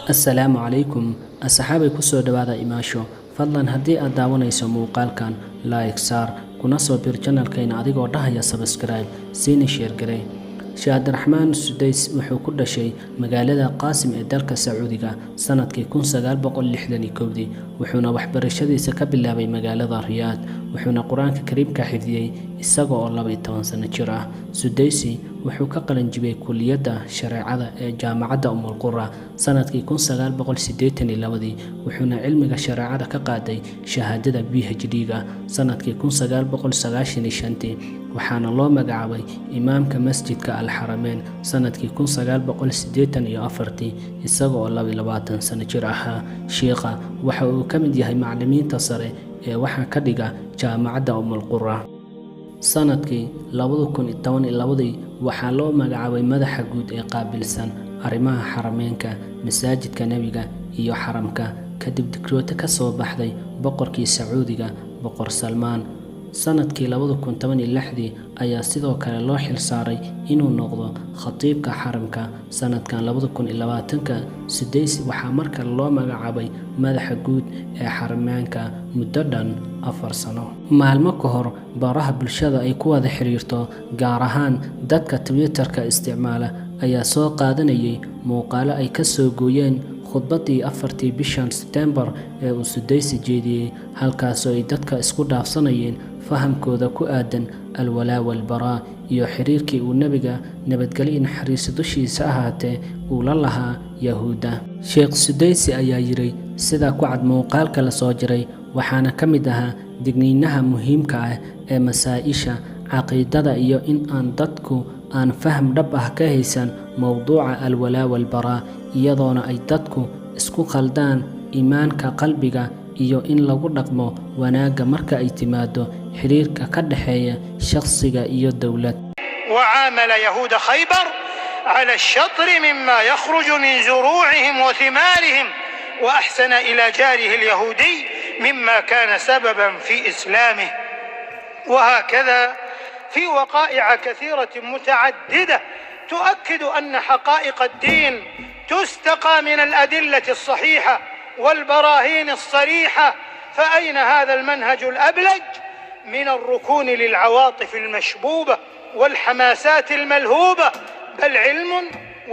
Assalaamu calaykum asxaabay, kusoo dhowaada Imaasho. Fadlan haddii aad daawanayso muuqaalkan, like saar, kuna soo bir channelkayna adigoo dhahaya subscribe, siina share garee. Sheekh Cabdiraxmaan Sudays wuxuu ku dhashay magaalada Qaasim ee dalka Sacuudiga sanadkii 1961-dii, wuxuuna waxbarashadiisa ka bilaabay magaalada Riyaad, wuxuuna Qur-aanka Kariimka xifdiyey isaga oo 12 sano jir ah. Sudaysi wuxuu ka qalinjibiyey kuliyadda shareecada ee Jaamacadda Umul Qura sanadkii 1982-dii, wuxuuna cilmiga shareecada ka qaaday shahaadada PhD-ga sanadkii 1995-tii, waxaana loo magacaabay imaamka Masjidka Alxarameyn sanadkii 1984-tii, isaga oo 22 sano jir ahaa. Shiikha waxa uu ka mid yahay macallimiinta sare ee waxaa ka dhiga Jaamacadda Umul Qura. Sanadkii 2012-dii waxaa loo magacaabay madaxa guud ee qaabilsan arrimaha xarameenka, masaajidka Nebiga iyo xaramka, kadib dikrooto ka soo baxday boqorkii Sacuudiga, Boqor Salmaan. Sanadkii 2016-dii ayaa sidoo kale loo xilsaaray inuu noqdo khatiibka xaramka. Sanadkan 2020-ka, Sudaysi waxaa mar kale loo magacaabay madaxa guud ee xarameenka muddo dhan 4 sano. Maalmo ka hor, baraha bulshada ay ku wada xiriirto, gaar ahaan dadka Twitter-ka isticmaala, ayaa soo qaadanayay muuqaalo ay ka soo gooyeen khudbaddii 4-tii bishan Sebtembar ee uu Sudaysi jeediyey, halkaasoo ay dadka isku dhaafsanayeen fahamkooda ku aadan alwalaa walbaraa iyo xiriirkii uu Nebiga, nabadgelyo iyo naxariiso dushiisa ahaatee, uu la lahaa Yahuudda. Sheekh Sudaysi ayaa yidhi sida ku cad muuqaalka la soo jiray, waxaana ka mid ahaa digniinaha muhiimka ah ee masaa-isha caqiidada iyo in aan dadku aan faham dhab ah ka haysan mowduuca alwalaa walbaraa, iyadoona ay dadku isku khaldaan iimaanka qalbiga iyo in lagu dhaqmo wanaagga marka ay timaado xiriirka ka dhexeeya shakhsiga iyo dowlad. وعامل يهود خيبر على الشطر مما يخرج من زروعهم وثمارهم، واحسن الى جاره اليهودي، مما كان سببا في اسلامه. وهكذا في وقائع كثيره متعدده تؤكد ان حقائق الدين تستقى من الادله الصحيحه والبراهين الصريحه. فاين هذا المنهج الابلج من الركون للعواطف المشبوبه والحماسات الملهوبه؟ بل علم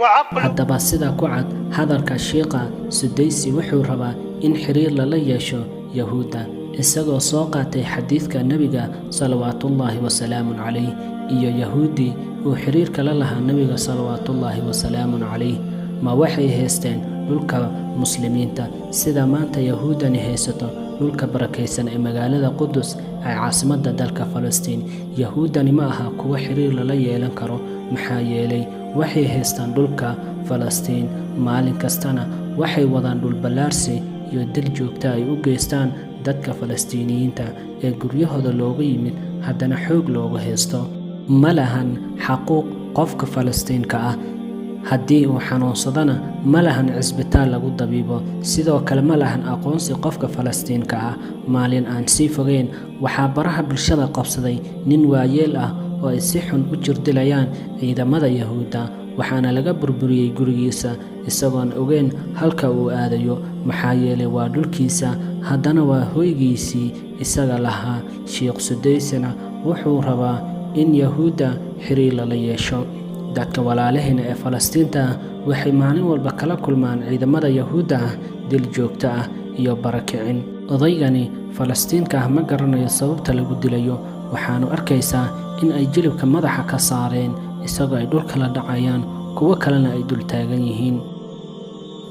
وعقل. Haddaba, sida ku cad hadalka Shiikha Sudaysi, wuxuu rabaa in xiriir lala yeesho Yahuudda, isagoo soo qaatay xadiiska Nebiga salawaatullaahi wasalaamun calayh iyo Yahuuddii uu xiriirka la lahaa Nebiga salawaatullaahi wasalaamun calayh. Ma waxay haysteen dhulka Muslimiinta sida maanta Yahuuddani haysato dhulka barakaysan ee magaalada Qudus ee caasimadda dalka Falastiin? Yahuuddani ma aha kuwo xiriir lala yeelan karo, maxaa yeelay waxay haystaan dhulka Falastiin, maalin kastana waxay wadaan dhulballaarsi iyo dil joogta ay u geystaan dadka Falastiiniyiinta ee guryahooda looga yimid, haddana xoog looga haysto. Ma lahan xaquuq qofka Falastiinka ah. Haddii uu xanuunsadana, ma lahan cisbitaal lagu dabiibo. Sidoo kale ma lahan aqoonsi qofka Falastiinka ah. Maalin aan sii fogeyn waxaa baraha bulshada qabsaday nin waayeel ah oo ay si xun u jirdilayaan ciidamada Yahuudda, waxaana laga burburiyey gurigiisa, isagoon ogeyn halka uu aadayo, maxaa yeelay waa dhulkiisa, haddana waa hoygiisii isaga lahaa. Sheekh Sudaysina wuxuu rabaa in Yahuudda xiriir lala yeesho. Dadka walaalaheena ee Falastiinta ah waxay maalin walba kala kulmaan ciidamada Yahuudda ah dil joogto ah iyo barakicin. Odaygani Falastiinka ah ma garanayo sababta lagu dilayo. Waxaanu arkaysaa in ay jilibka madaxa ka saareen, isagoo ay dhulka la dhacayaan, kuwo kalena ay dul taagan yihiin.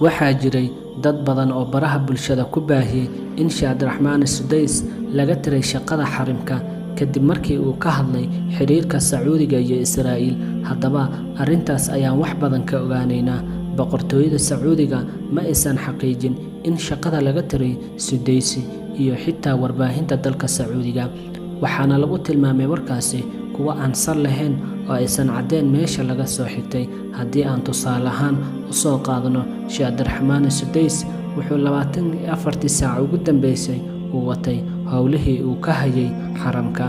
Waxaa jiray dad badan oo baraha bulshada ku baahiyey in Sheekh Cabdiraxmaan Sudays laga tiray shaqada xarimka kadib markii uu ka hadlay xiriirka Sacuudiga iyo Israa'iil. Haddaba, arrintaas ayaan wax badan ka ogaanaynaa. Boqortooyada Sacuudiga ma aysan xaqiijin in shaqada laga tiray Sudaysi iyo xitaa warbaahinta dalka Sacuudiga, waxaana lagu tilmaamay warkaasi kuwo aan sal lahayn oo aysan caddeen meesha laga soo xigtay. Haddii aan tusaale ahaan u soo qaadano, Sheekh Cabdiraxmaan Sudays wuxuu 24-tii saac ugu dambeysay uu watay howlihii uu ka hayay xaramka.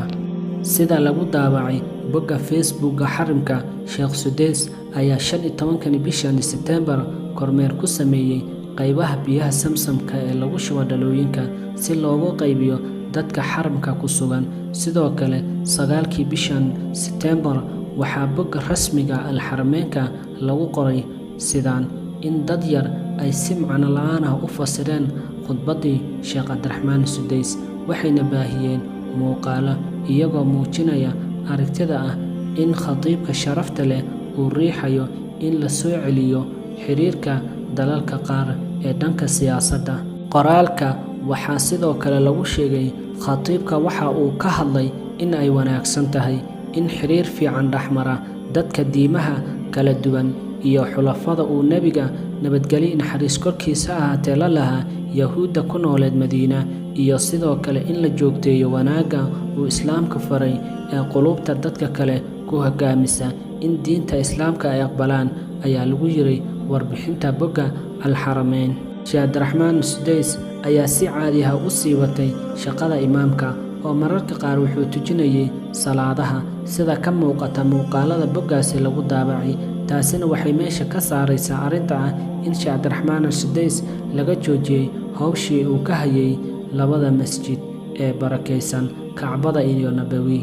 Sida lagu daabacay bogga Facebookga xaramka, Sheekh Sudays ayaa 15-kani bishan Sebtembar kormeer ku sameeyey. qaybaha biyaha samsamka ee lagu shubo dhalooyinka si loogu qaybiyo dadka xaramka ku sugan. Sidoo kale, 9-kii bishan Sebtembar waxaa bogga rasmiga Alxarameynka lagu qoray sidaan in dad yar ay si macno la'aan ah u fasireen khudbaddii Sheekh Cabdiraxmaan Sudays, waxayna baahiyeen muuqaallo iyagoo muujinaya aragtida ah in khatiibka sharafta leh uu riixayo in la soo celiyo xiriirka dalalka qaar ee dhanka siyaasadda. Qoraalka waxaa sidoo kale lagu sheegay khatiibka waxa uu ka hadlay in ay wanaagsan tahay in xiriir fiican dhexmara dadka diimaha kala duwan iyo xulafada uu nebiga nabadgelyo naxariis korkiisa ahaatee la lahaa Yahuudda ku nooleed Madiina, iyo sidoo kale in la joogteeyo wanaagga uu Islaamka faray ee quluubta dadka kale ku hoggaamisa in diinta Islaamka ay aqbalaan, ayaa lagu yiri warbixinta bogga Alxarameyn. Sheekh Cabdiraxmaan Sudays ayaa si caadi ah u sii watay shaqada imaamka, oo mararka qaar wuxuu tujinayay salaadaha sida ka muuqata muuqaalada boggaasi lagu daabacay. Taasina waxay meesha ka saaraysaa arrinta ah in Sheekh Cabdiraxmaan Sudays laga joojiyey howshii uu ka hayay labada masjid ee barakaysan, Kacbada iyo Nabawi.